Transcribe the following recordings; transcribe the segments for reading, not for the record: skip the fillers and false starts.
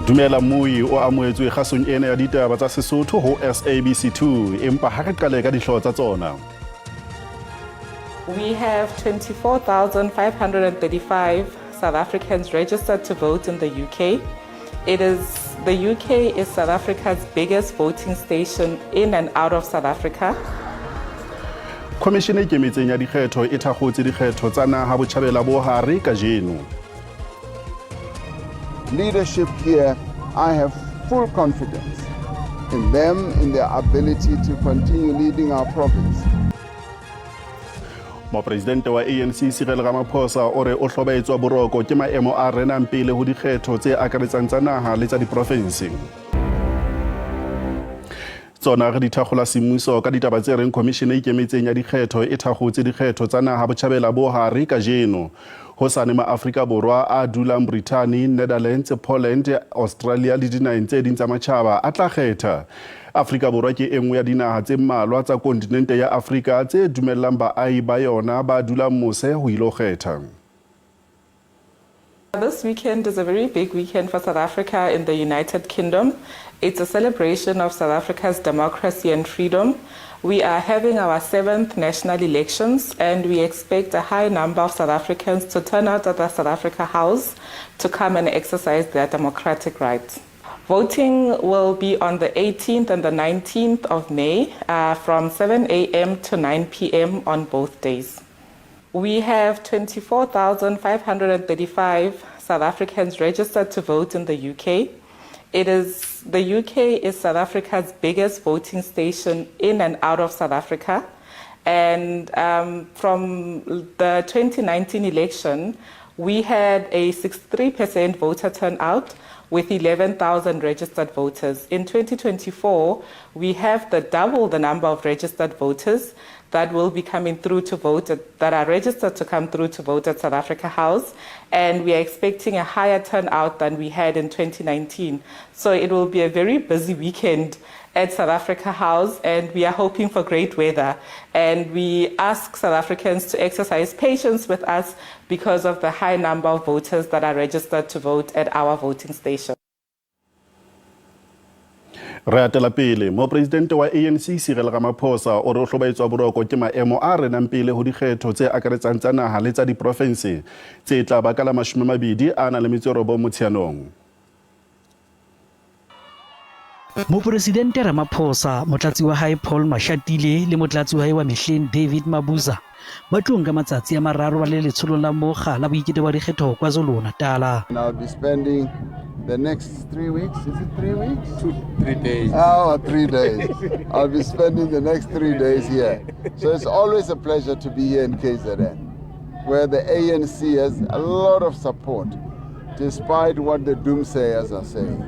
Dumela Mmui o amohetswe kgasong ena ya ditaba tsa Sesotho ho SABC 2, empa ha re qale ka dihlooho tsa tsona. We have 24,535 South Africans registered to vote in the UK. The UK is South Africa's biggest voting station in and out of South Africa. Khomishene e Ikemetseng ya Dikgetho e thakgotse dikgetho tsa naha Botjhabela bo Hare kajeno. Leadership here, I have full confidence in them, in their ability to continue leading our province. Mopresidente wa ANC Cyril Ramaphosa o re o hlobaetswa boroko ke maemo a renang pele ho dikgetho tse akaretsang tsa naha le tsa diprofense. Tsona re di thakgola semmuso ka ditaba tse reng Khomishene e Ikemetseng ya Dikgetho e thakgotse dikgetho tsa naha Botjhabela bo Hare kajeno. Hosane Maafrika Borwa a dulang Brithani, Netherlands, Poland, Australia le dinaheng tse ding tsa matjhaba a tla kgetha. Afrika Borwa ke e nngwe ya dinaha tse mmalwa tsa kontinente ya Afrika tse dumellang baahi ba yona ba dulang mose ho ilo kgetha. This weekend is a very big weekend for South Africa in the United Kingdom. It's a celebration of South Africa's democracy and freedom. We are having our seventh national elections, and we expect a high number of South Africans to turn out at the South Africa House to come and exercise their democratic rights. Voting will be on the 18th and the 19th of May from 7 a.m. to 9 p.m. on both days. We have 24,535 South Africans registered to vote in the UK. The UK is South Africa's biggest voting station in and out of South Africa. And from the 2019 election, we had a 63% voter turnout with 11,000 registered voters. In 2024, we have the double the number of registered voters that will be coming through to vote, that are registered to come through to vote at South Africa House. And we are expecting a higher turnout than we had in 2019. So it will be a very busy weekend at South Africa House, and we are hoping for great weather. And we ask South Africans to exercise patience with us because of the high number of voters that are registered to vote at our voting station. Re atela pele. Mopresidente wa ANC Cyril Ramaphosa o re o hlobaetswa boroko ke maemo a renang pele ho dikgetho tse akaretsang tsa naha le tsa diprofense tse tla ba ka la 29 Motsheanong. Mopresidente Ramaphosa, motlatsi wa hae Paul Mashatile le motlatsi wa hae wa mehleng David Mabuza ba tlo nka matsatsi a mararo ba le letsholong la mokga la boiketo ba dikgetho KwaZulu-Natal. And I'll be spending the next 3 weeks. Is it 3 weeks? 2, 3 days. Oh, 3 days. I'll be spending the next 3 days here. So it's always a pleasure to be here in KZN, where the ANC has a lot of support, despite what the doomsayers are saying.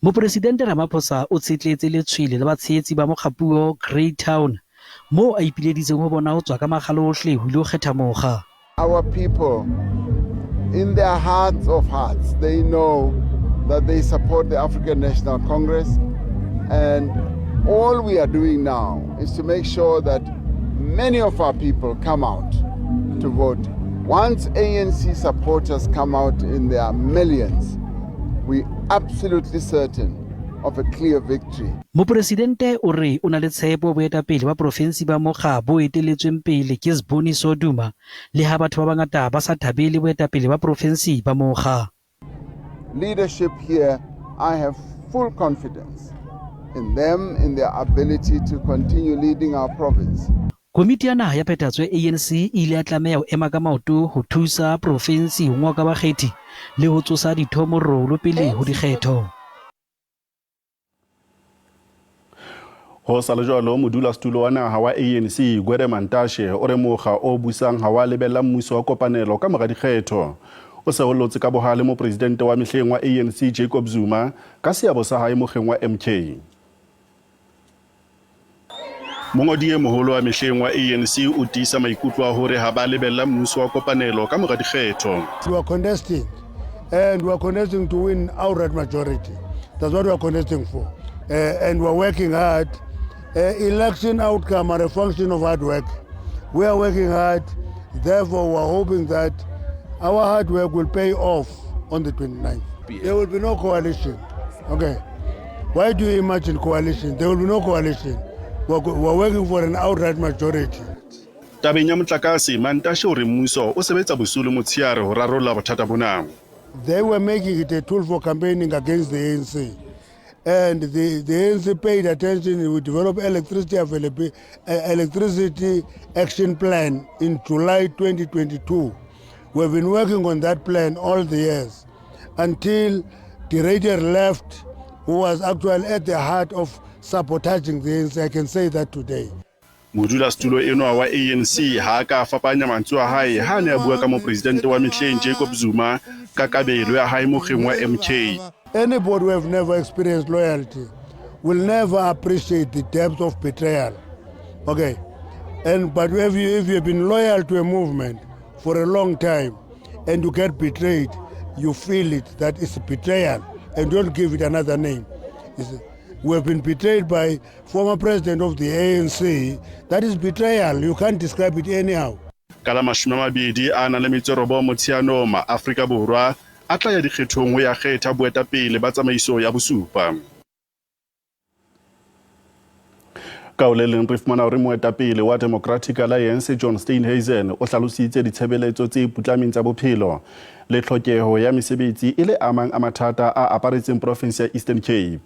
Mopresidente Ramaphosa o tshetletse letshwele la batshehetsi ba mokgapuo Greytown moo a ipileditseng ho bona ho tswa ka makgalo ohle ho ilo kgetha mokga. Our people, in their hearts of hearts, they know that they support the African National Congress. And all we are doing now is to make sure that many of our people come out to vote. Once ANC supporters come out in their millions, we absolutely certain of a clear victory. Mopresidente o re o na le tshepo boetapele ba profensi ba mokga bo eteletsweng pele ke Siboniso Duma le ha batho ba bangata ba sa thabele boetapele ba profensi ba mokga. Leadership here, I have full confidence in them, in their ability to continue leading our province. Komiti ya naha ya phethahatso ya ANC e ile ya tlameha ho ema ka maoto ho thusa profensi ho ngoka bakgethi le ho tsosa ditho morolo pele ho dikgetho. Ho sa le jwalo, modulasetulo wa naha wa ANC Gwede Mantashe o re mokga o busang ha wa lebella mmuso wa kopanelo ka mora dikgetho. O sehollotse ka bohale mopresidente wa mehleng wa ANC Jacob Zuma ka seabo sa hae mokgeng wa MK. Mongodi e moholo wa mehleng wa ANC o tiisa maikutlo a hore ha ba lebella mmuso wa kopanelo ka mora dikgetho. We are contesting, and we are contesting to win outright majority. That's what we are contesting for. And we are working hard. Election outcome are a function of hard work. We are working hard, therefore we are hoping that our hard work will pay off on the 29th. be? There will be no coalition. Okay. Why do you imagine coalition? There will be no coalition. We're working for an outright majority. Tabeng ya motlakase, Mantashe o re mmuso o sebetsa bosiu le motsheare ho rarolla bothata bona. They were making it a tool for campaigning against the ANC. And the ANC paid attention. We developed electricity action plan in July 2022. We've been working on that plan all the years until the Ruyter left, who was actually at the heart of sabotaging the ANC. I can say that today. Modulasetulo enwa wa ANC ha a ka fapanya mantswe a hae ha a ne a bua ka mopresidente wa mehleng Jacob Zuma ka kabelo ya hae mokgeng wa MK. Anybody who have never experienced loyalty will never appreciate the depth of betrayal. Okay, but if you've been loyal to a movement for a long time and you get betrayed, you feel it, that it's betrayal, and don't give it another name. We have been betrayed by former president of the ANC. That is betrayal. You can't describe it anyhow. Ka la 29 Motsheanong, Maafrika Borwa a tla ya dikgethong ho ya kgetha boetapele ba tsamaiso ya bosupa. Ka ho le leng re fumana hore moetapele wa Democratic Alliance John Steenhuisen o hlalositse ditshebeletso tse putlameng tsa bophelo le tlhokeho ya mesebetsi e le a mang a mathata a aparetseng province ya Eastern Cape.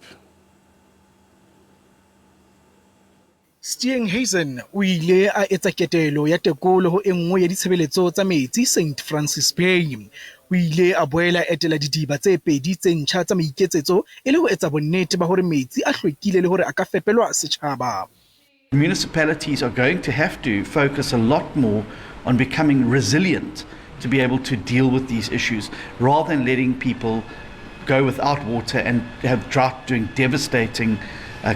Steenhuisen o ile a etsa ketelo ya tekolo ho e nngwe ya ditshebeletso tsa metsi St Francis Bay. O ile a boela etela didiba tse pedi tse ntjha tsa maiketsetso e le ho etsa bonnete ba hore metsi a hlwekile le hore a ka fepelwa setjhaba. Municipalities are going to have to focus a lot more on becoming resilient to be able to deal with these issues rather than letting people go without water and have drought doing devastating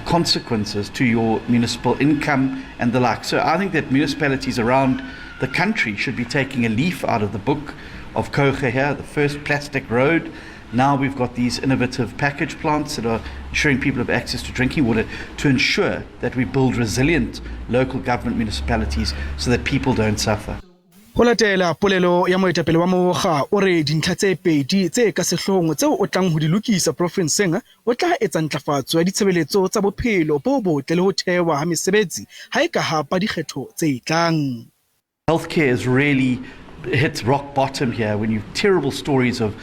consequences to your municipal income and the like. So I think that municipalities around the country should be taking a leaf out of the book of Koga here, the first plastic road. Now we've got these innovative package plants that are ensuring people have access to drinking water to ensure that we build resilient local government municipalities so that people don't suffer. Ho latela polelo ya moetapele wa mokga o re dintlha tse pedi tse ka sehloohong tseo o tlang ho di lokisa profinseng o tla etsa ntlafatso ya ditshebeletso tsa bophelo bo botle le ho thewa ha mesebetsi ha e ka hapa dikgetho tse tlang. Healthcare is really hits rock bottom here when you have terrible stories of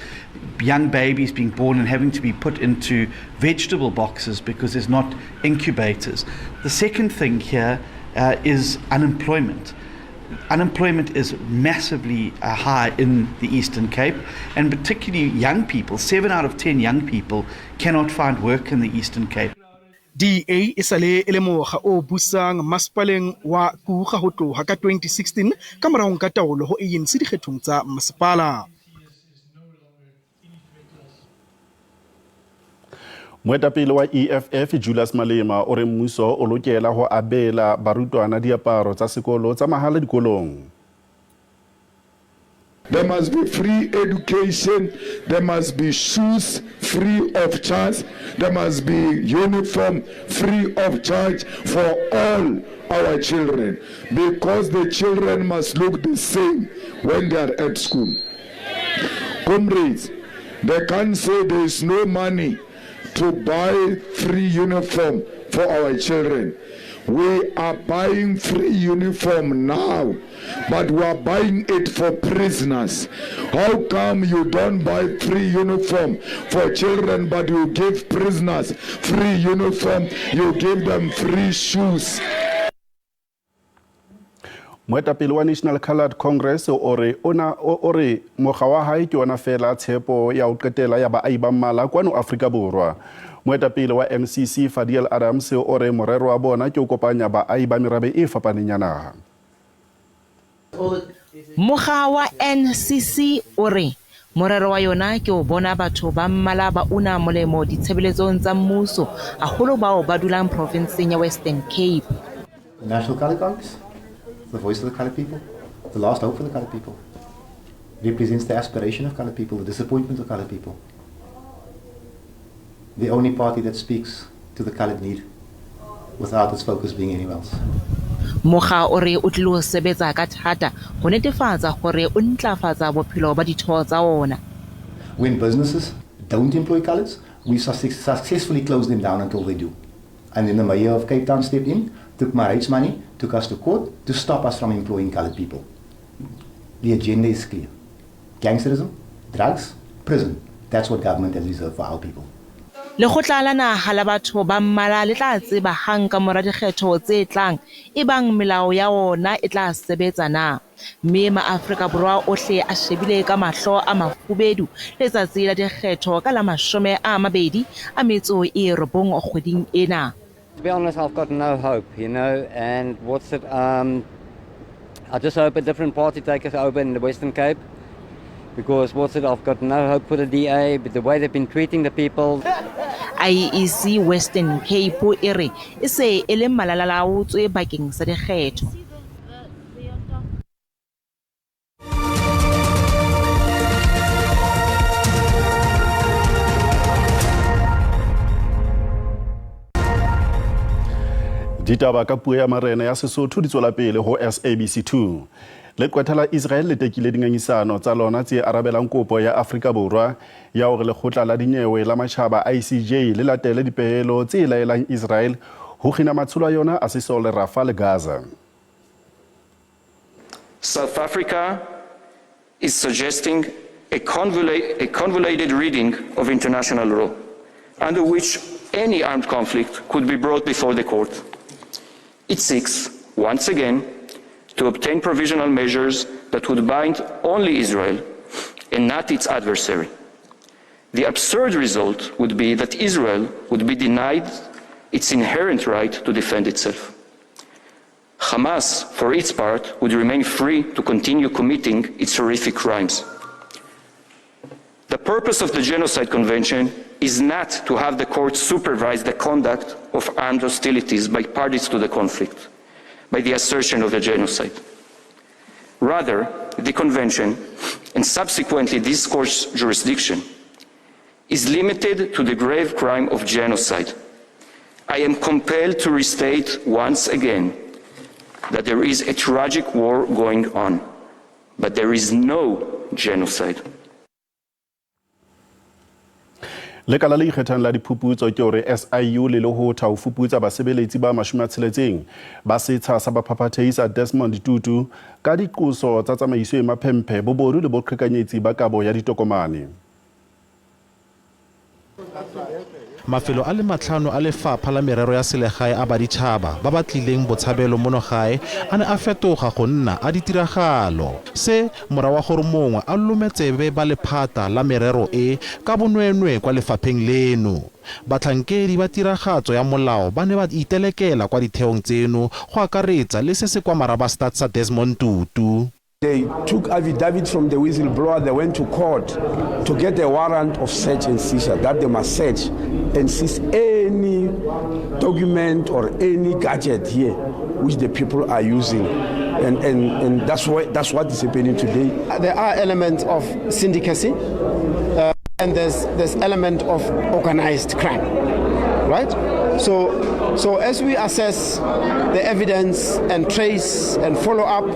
young babies being born and having to be put into vegetable boxes because there's not incubators. The second thing here is unemployment. Unemployment is massively high in the Eastern Cape, and particularly young people. 7 out of 10 young people cannot find work in the Eastern Cape. DA e sale e le mokga o busang masepaleng wa Kouga ho tloha ka 2016 ka mora ho nka taolo ho ANC dikgethong tsa masepala. Moetapele wa EFF Julius Malema o re mmuso o lokela ho abela barutwana diaparo tsa sekolo tsa mahala dikolong. There must be free education, there must be shoes free of charge, there must be uniform free of charge for all our children, because the children must look the same when they are at school. Comrades, they can't say there is no money to buy free uniform for our children. We are buying free uniform now, but we are buying it for prisoners. How come you don't buy free uniform for children, but you give prisoners free uniform, you give them free shoes? Moetapele wa National Coloured Congress o re mokga wa hae ke ona feela tshepo ya ho qetela ya baahi ba mmala kwano Afrika Borwa. Moetapele wa NCC Fadiel Adams o re morero wa bona ke ho kopanya baahi ba merabe e fapaneng ya naha. Mokga wa NCC o re morero wa yona ke ho bona batho ba mmala ba una molemo ditshebeletsong tsa mmuso, haholo bao ba dulang provinseng ya Western Cape. The National Coloured Congress, the voice of the coloured people, the last hope for the coloured people, represents the aspiration of coloured people, the disappointment of coloured people. The only party that speaks to the coloured need without its focus being anywhere else. Mokga o re o tlilo sebetsa ka thata ho netefatsa hore o ntlafatsa bophelo ba ditho tsa ona. When businesses don't employ coloureds, we successfully closed them down until they do. And then the mayor of Cape Town stepped in, took my rates money, took us to court to stop us from employing coloured people. The agenda is clear. Gangsterism, drugs, prison. That's what government has reserved for our people. Lekgotla la Naha la Batho ba Mmala le tla tseba hang ka mora dikgetho tse tlang ebang melao ya wona e tla sebetsa na. Mme Maafrika Borwa ohle a shebile ka mahlo a mafubedu letsatsi la dikgetho ka la 29 kgweding ena. To be honest, I've got no hope, you know, and what's it, I just hope a different party takes us over in the Western Cape, because what's it, I've got no hope for the DA, but the way they've been treating the people. IEC Western Cape e re e se e le malalalaotswe bakeng sa dikgetho. Ditaba ka puo ya marena ya Sesotho di tswela pele ho SABC 2. Leqwetha la Israel le tekile dingangisano tsa lona tse arabelang kopo ya Afrika Borwa ya hore lekgotla la dinyewe la matjhaba ICJ le latele dipehelo tse laelang Israel ho kgina matsholo a yona a sesole Rafah le Gaza. South Africa is suggesting a convoluted reading of international law, under which any armed conflict could be brought before the court. It seeks, once again, to obtain provisional measures that would bind only Israel and not its adversary. The absurd result would be that Israel would be denied its inherent right to defend itself. Hamas, for its part, would remain free to continue committing its horrific crimes. The purpose of the Genocide Convention is not to have the court supervise the conduct of armed hostilities by parties to the conflict, by the assertion of the genocide. Rather, the convention, and subsequently this court's jurisdiction, is limited to the grave crime of genocide. I am compelled to restate once again that there is a tragic war going on, but there is no genocide. Lekala le ikgethang la diphuputso ke hore SIU le lehotha ho fuputsa basebeletsi ba 60 ba setsha sa baphaphathehi sa Desmond Tutu ka diqoso tsa tsamaiso e maphemphe, bobodu le boqhekanyetsi ba kabo ya ditokomane. Mafelo a le matlhano a lefapha la merero ya selegae a baditšhaba ba ba tlileng botshabelo mono gae a ne a fetoga go nna a ditiragalo. Se morago ga gore mongwe a lome tsebe ba lephata la merero e ka bonweenwee kwa lefapheng leno. Batlhankedi ba tiragatso ya molao ba ne ba itelekela kwa ditheong tseno go akaretsa le se se kwa Marabastad sa Desmond Tutu. They took affidavit from the whistleblower. They went to court to get a warrant of search and seizure that they must search and seize any document or any gadget here which the people are using. And that's what is happening today. There are elements of syndicacy and there's element of organized crime, right? So as we assess the evidence and trace and follow up,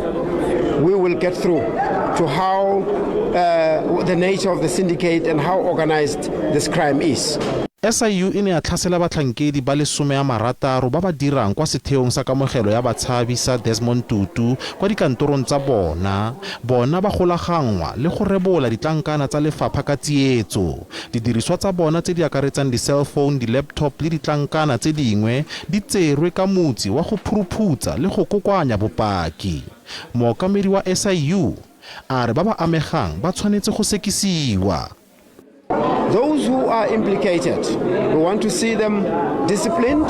we will get through to how the nature of the syndicate and how organized this crime is. SIU e ne ya tlhasela batlhankedi ba le 16 ba ba dirang kwa setheong sa kamogelo ya batshabi sa Desmond Tutu kwa dikantorong tsa bona. Bona ba golaganngwa le go rebola ditlankana tsa lefapha ka tsietso. Didiriswa tsa bona tse di akaretsang di-cell phone, di-laptop le ditlankana tse dingwe di tserwe ka motsi wa go phuruphutsa le go kokoanya bopaki. Mookamedi wa SIU a re ba ba amegang ba tshwanetse go sekisiwa. Those who are implicated, we want to see them disciplined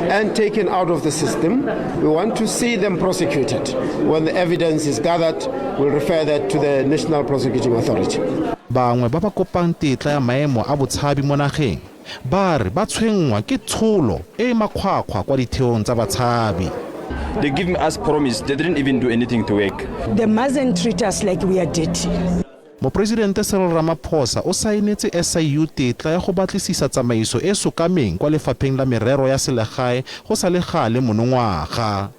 and taken out of the system. We want to see them prosecuted. When the evidence is gathered, we'll refer that to the National Prosecuting Authority. Bangwe ba ba kopang tetla ya maemo a botshabi mo nageng ba re ba tshwenngwa ke tsholo e makgwakgwa kwa ditheong tsa batshabi. They give us promise, they didn't even do anything to work. They mustn't treat us like we are dirty. Mopresidente Cyril Ramaphosa o saenetse SIU tetla ya go batlisisa tsamaiso e sokameng kwa lefapheng la merero ya selegae go sa le gale monongwaga.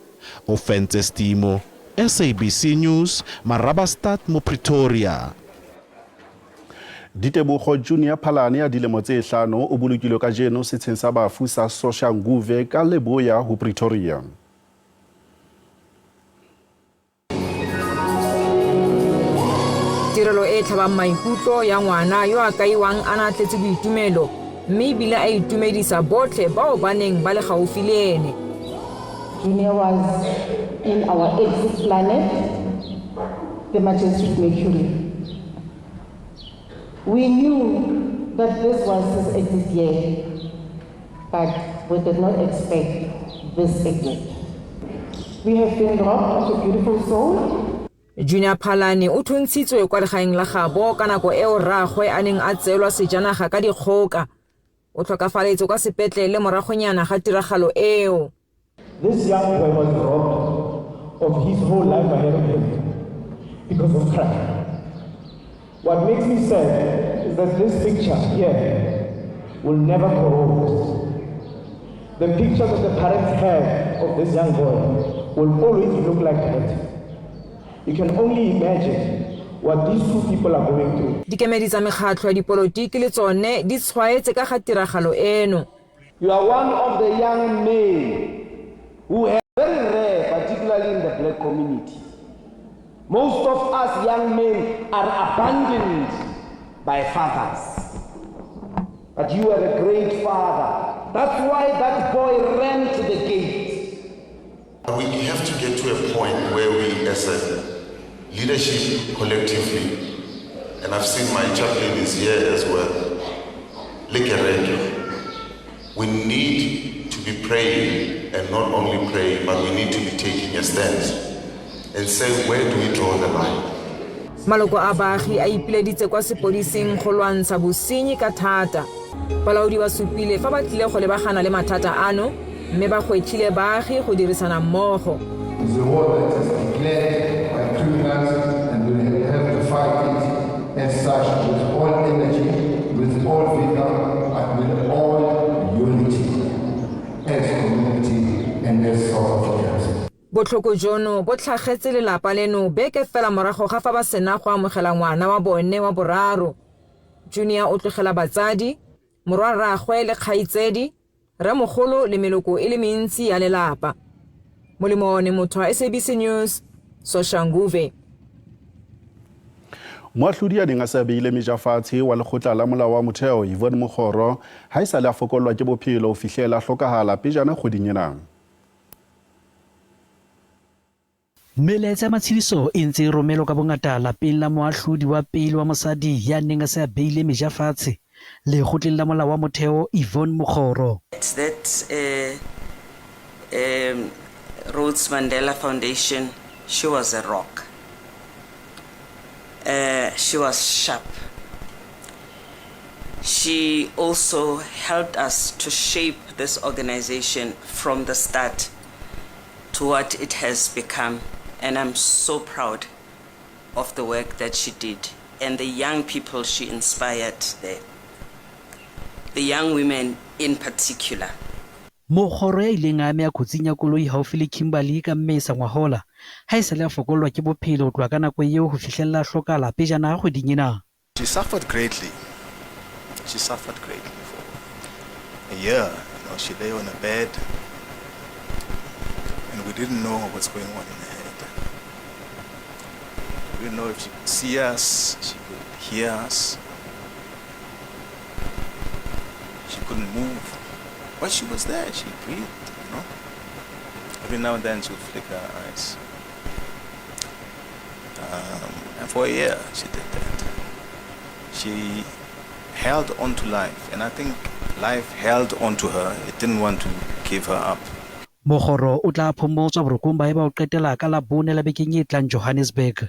Ofentse Stimo, SABC News, Marabastad mo Pretoria. Ditebogo Junior Phalane ya dilemo tse hlano o bolokilwe kajeno setsheng sa bafu sa Soshanguve ka leboya ho Pretoria. Tirelo e e tlhabang maikutlo ya ngwana yo a kaiwang a na tletse boitumelo mme ebile a itumedisa botlhe bao ba neng ba le gaufi le ene. Junior was in our exit planet, the Majestic Mercury. We knew that this was his exit year, but we did not expect this exit. We have been robbed of a beautiful soul. Junior Phalane o thuntshitswe kwa legaeng la gabo ka nako eo rraagwe a neng a tseelwa sejanaga ka dikgoka. O tlhokafaletse kwa sepetlele moragonyana ga tiragalo eo. This young boy was robbed of his whole life ahead of him because of crime. What makes me sad is that this picture here will never corrode. The picture that the parents have of this young boy will always look like that. You can only imagine what these two people are going through. Dikemedi tsa mekgatlho ya dipolotiki le tsone di tshwaetse ka ga tiragalo eno. You are one of the young men who have very rare, particularly in the black community. Most of us young men are abandoned by fathers. But you are a great father. That's why that boy ran to the gate. We have to get to a point where we, as a leadership collectively, and I've seen my chaplain is here as well, Lekereke, we need to be praying, and not only praying, but we need to be taking a stand and say, where do we draw the line? Maloko a baagi a ipileditse kwa sepodising go lwantsha bosenyi ka thata. Balaodi ba supile fa ba tlile go lebagana le mathata ano mme ba gwetlhile baagi go dirisana mmogo. It's a war that is declared by criminals, and we have to fight it as such with all energy, with all vigor, and with all unity as community and as South Africans. Botlhoko jono bo tlhagetse lelapa leno beke fela morago ga fa ba sena go amogela ngwana wa bone wa boraro. Junior o tlogela batsadi, morwarraagwe le kgaitsedi, rremogolo le meloko e le mentsi ya lelapa. Molemo motho wa SABC News, Soshanguve. Moahlodi a neng a sa beile meja fatshe wa lekgotla la molao wa motheo Yvonne Mokgoro ha e sa le a fokollwa ke bophelo ho fihlela hlokahala pejana kgweding ena. Melaetsa ya matshediso e ntse e romelwa ka bongata lapeng la moahlodi wa pele wa mosadi ya neng a se a beile meja fatshe lekgotleng la molao wa motheo Yvonne Mokgoro. That Rhodes Mandela Foundation, she was a rock. She was sharp. She also helped us to shape this organization from the start to what it has become. And I'm so proud of the work that she did and the young people she inspired there, the young women in particular. Mokgoro ya ileng a ameha kotsing ya koloi haufi le Kimberley ka Mmesa ngwahola ha e sa le a fokollwa ke bophelo ho tloha ka nako eo ho fihlella a hlokahala pejana kgweding ena. She suffered greatly. She suffered greatly for a year. You know, she lay on a bed and we didn't know what's going on in her head. We didn't know if she could see us, she could hear us. She couldn't move. But she was there, she breathed, you know. Every now and then she would flick her eyes. And for a year she did that. She held on to life, and I think life held on to her. It didn't want to give her up. Mokgoro o tla phomotswa borokong ba eba o qetela ka Labone la bekeng e tlang Johannesburg.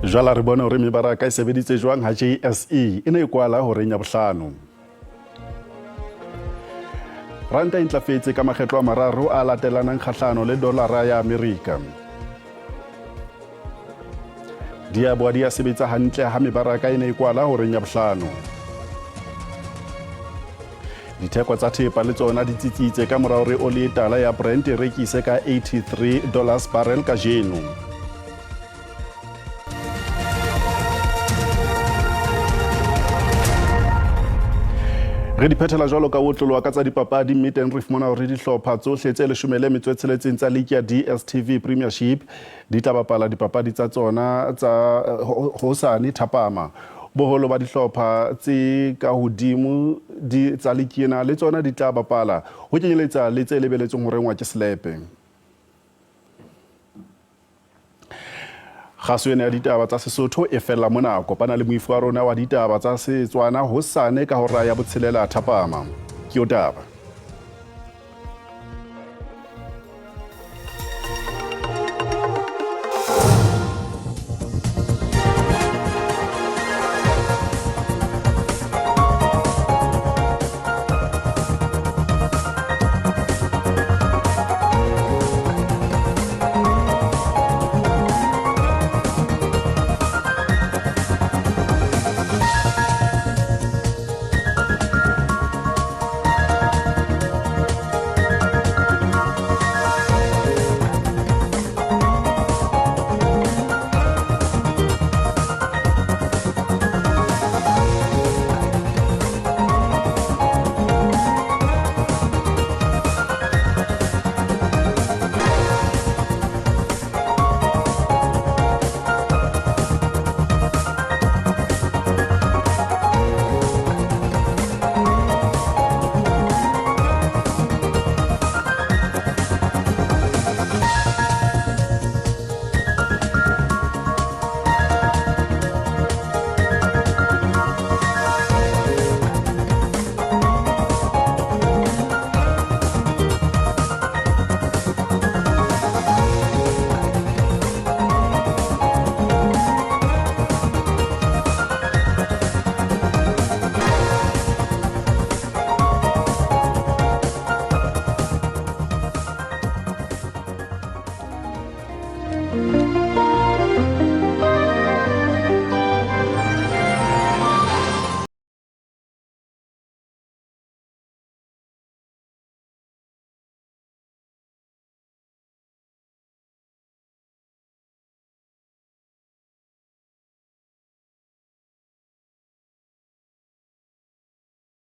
Jwala re bone hore mebaraka e sebeditse jwang ha JSE e ne e kwala horeng ya bohlano. Ranta e ntlafetse ka makgetlo a mararo a latelanang kgahlano le dolara ya Amerika. Diabo di a sebetsa hantle ha mebaraka e ne e kwala horeng ya bohlano. Ditheko tsa thepa le tsona di tsitsitse ka mora hore oli e tala ya Brent e rekise ka 83 dollars barrel kajeno. Re di phethela jwalo ka otloloha ka tsa dipapadi mme teng re fumana hore dihlopha tsohle tse leshome le metso e tsheletseng tsa ligi ya DStv Premiership di tla bapala dipapadi tsa tsona tsa hosane thapama. Boholo ba dihlopha tse ka hodimo di tsa ligi ena le tsona di tla bapala ho kenyeletsa le tse lebeletsweng ho rengwa ke selepe. Kgaso ena ya ditaba tsa Sesotho e fella mona. Kopana le moifo wa rona wa ditaba tsa Setswana hosane ka hora ya botshelela thapama. Ke yo taba.